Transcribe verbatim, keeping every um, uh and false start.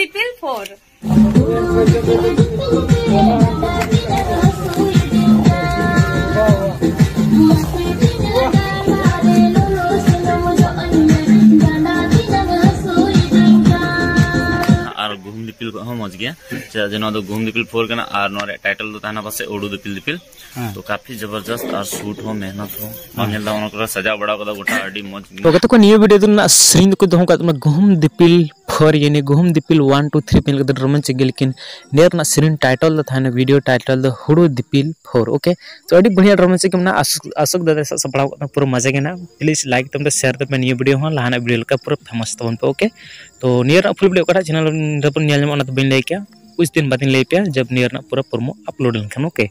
ᱫᱤᱯᱤᱞ ᱯᱷᱳᱨ᱾ ᱟᱨ ᱜᱩᱦᱩᱢ ᱫᱤᱯᱤᱞ ᱠᱚ ᱦᱚᱸ ᱢᱚᱡᱽ ᱜᱮᱭᱟ, ᱪᱮᱫᱟᱜ ᱡᱮ ᱱᱚᱣᱟ ᱫᱚ ᱜᱩᱦᱩᱢ ᱫᱤᱯᱤᱞ ᱯᱷᱳᱨ ᱠᱟᱱᱟ ᱟᱨ ᱱᱚᱣᱟ ᱨᱮᱭᱟᱜ ᱴᱟᱭᱴᱮᱞ ᱫᱚ ᱛᱟᱦᱮᱱᱟ ᱯᱟᱥᱮᱡ ᱩᱰᱩ ᱫᱤᱯᱤᱞ ᱫᱤᱯᱤᱞ᱾ ᱦᱮᱸ᱾ ᱛᱚ ᱠᱟᱯᱷᱤ ᱡᱚᱵᱚᱨᱡᱚᱥᱛ ᱟᱨ ᱥᱩᱴ ᱦᱚᱸ ᱢᱮᱦᱱᱚᱛ ᱦᱚᱸ ᱵᱟᱝ ᱧᱮᱞ ᱫᱟ, ᱚᱱᱟ ᱠᱚᱨᱮ ᱥᱟᱡᱟᱣ ᱵᱟᱲᱟ ᱠᱟᱫᱟ ᱜᱚᱴᱟ ᱟᱹᱰᱤ ᱢᱚᱡᱽ᱾ ᱛᱚ ᱜᱟᱛᱮ ᱠᱚ, ᱱᱤᱭᱟᱹ ᱵᱷᱤᱰᱤᱭᱳ ᱫᱚ ᱱᱟᱜ ᱥᱮᱨᱮᱧ ᱫᱚᱠᱚ ᱫᱚᱦᱚ ᱠᱟᱜ ᱛᱟᱵᱚᱱᱟ ᱜᱩᱦᱩᱢ ᱫᱤᱯᱤᱞ ᱯᱷᱳᱨ, ᱭᱟᱱᱤ ᱜᱩᱦᱩᱢ ᱫᱤᱯᱤᱞ ᱚᱣᱟᱱ ᱴᱩ ᱛᱷᱨᱤ ᱯᱮ ᱧᱮᱞ ᱠᱟᱛᱮ ᱨᱳᱢᱟᱱᱥ ᱜᱮ, ᱞᱮᱠᱤᱱ ᱱᱤᱭᱟᱹ ᱨᱮᱱᱟᱜ ᱥᱮᱨᱮᱧ ᱴᱟᱭᱴᱮᱞ ᱫᱚ ᱛᱟᱦᱮᱱᱟ, ᱵᱷᱤᱰᱤᱭᱳ ᱴᱟᱭᱴᱮᱞ ᱫᱚ ᱦᱩᱲᱩ ᱫᱤᱯᱤᱞ ᱯᱷᱳᱨ᱾ ᱳᱠᱮ, ᱛᱚ ᱟᱹᱰᱤ ᱵᱟᱲᱤᱭᱟ ᱨᱳᱢᱟᱱᱥ ᱜᱮ ᱢᱮᱱᱟᱜᱼᱟ᱾ ᱟᱥᱳᱠ, ᱟᱥᱳᱠ ᱫᱟᱫᱟ ᱥᱟᱵ ᱥᱟᱯᱲᱟᱣ ᱠᱟᱜ ᱯᱩᱨᱟᱹ ᱢᱟᱡᱟ ᱜᱮ ᱢᱮᱱᱟᱜᱼᱟ᱾ ᱯᱞᱤᱡᱽ ᱞᱟᱭᱤᱠ ᱛᱟᱵᱚᱱ ᱯᱮ, ᱥᱮᱭᱟᱨ ᱛᱟᱵᱚᱱ ᱯᱮ, ᱱᱤᱭᱟᱹ ᱵᱷᱤᱰᱤᱭᱳ ᱦᱚᱸ ᱞᱟᱦᱟᱱᱟᱜ ᱵᱷᱤᱰᱤᱭᱳ ᱞᱮᱠᱟ ᱯᱩᱨᱟᱹ ᱯᱷᱮᱢᱟᱥ ᱛᱟᱵᱚᱱ ᱯᱮ᱾ ᱳᱠᱮ, ᱛᱚ ᱱᱤᱭᱟᱹ ᱨᱮᱱᱟᱜ ᱯᱷᱩᱞ ᱵᱷᱤᱰᱤᱭᱳ ᱚᱠᱟᱴᱟᱜ ᱪᱮᱱᱮᱞ ᱨᱮᱵᱚᱱ ᱧᱮᱞ ᱧᱟᱢᱟ ᱚᱱᱟ ᱫᱚ ᱵᱟᱹᱧ ᱞᱟᱹᱭ ᱠᱮᱭᱟ, ᱠᱩᱪ ᱫᱤᱱ ᱵᱟᱫ ᱤᱧ ᱞᱟᱹᱭ ᱯᱮᱭᱟ ᱡᱟᱵ ᱱᱤᱭᱟᱹ ᱨᱮᱱᱟᱜ ᱯᱩᱨᱟᱹ ᱯᱨᱳᱢᱳ ᱟᱯᱞᱳᱰ ᱞᱮᱱᱠᱷᱟᱱ᱾ ᱳᱠᱮ᱾